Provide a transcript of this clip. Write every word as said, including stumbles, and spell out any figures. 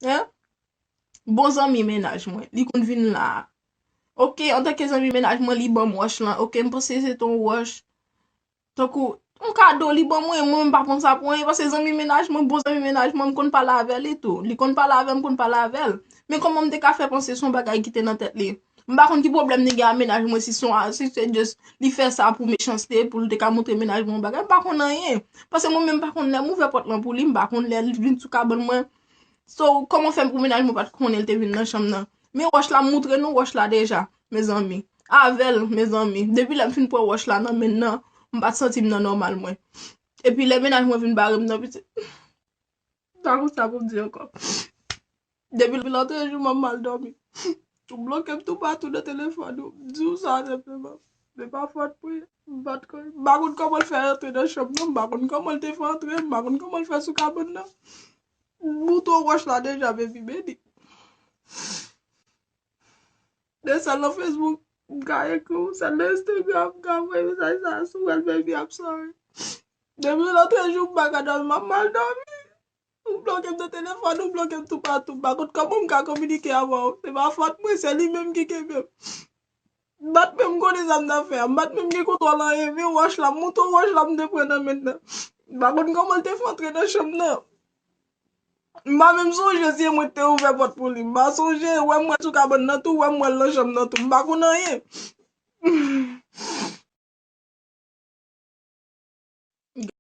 Hein? Bon zanmi mennaj mwen, li konn vin la. Ok, antanke zanmi mennaj mwen, li ban m wòch lan. Ok, m panse se te yon wòch. Tankou, yon kado li ban mwen, mwen m pa pran sa pou anyen, paske zanmi mennaj mwen, bon zanmi mennaj mwen, m konn pale avè li tou. Li konn pale avè m, m konn pale avè l. Men kòman m te ka fè panse se yon bagay ki te nan tèt li? M pa konn ki pwoblèm li gen ak mennaj mwen, si se yon, si se just li fè sa pou mechanste, pou l te ka montre mennaj mwen yon bagay, m pa konn anyen. Paske mwen menm m pa konn lè m ouvè pòt lan pou li, m pa konn lè l vin sou kabann mwen. So, kòman fè m pou mennaj mwen pa t konnen l te vin nan chanm nan? Men wòch la, m moutre nou wòch la deja, mezanmi. Avè l, mezanmi. Depi lè m fin pran wòch la nan men l nan, m pa t santi m nan nòmal mwen. Epi lè mennaj mwen vin bare m nan, pitit. Pa konn sa pou m di ankò. Depi l antre jou m, m ap mal dòmi. Ou bloke m toupatou nan telefòn ou. M di w sa senpleman. Se pa fòt mwen. M pa t konn, m pa konn kòman l fè antre nan chanm nan. M pa konn kòman l te fè antre. M pa konn kòman l fè sou kabann nan. M moutre w wòch la deja, baby, baby. De sèl nan Facebook, m ka ekri w, sèl nan Instagram, m ka voye mesaj sa sou wèl, baby, I'm sorry. Depi l antre jou m pa ka dòmi, m ap mal dòmi. Ou bloke m nan telefòn, ou bloke m toupatou. M pa konn kòman m ka kominike avè w. Se pa fòt mwen, se li menm ki kenbe m. M pa t menm konnen sa m t ap fè a. M pa t menm gen kontwòl anyen. Men wòch la, m moutre w wòch la m te pran nan men l nan. M pa konn kòman l te fè antre nan chanm nan. M pa menm sonje si e mwen ki te ouvè pòt pou li. M pa sonje, wè m wè l sou kabann nan tou, wè m wè l nan chanm nan tou. M pa konn anyen.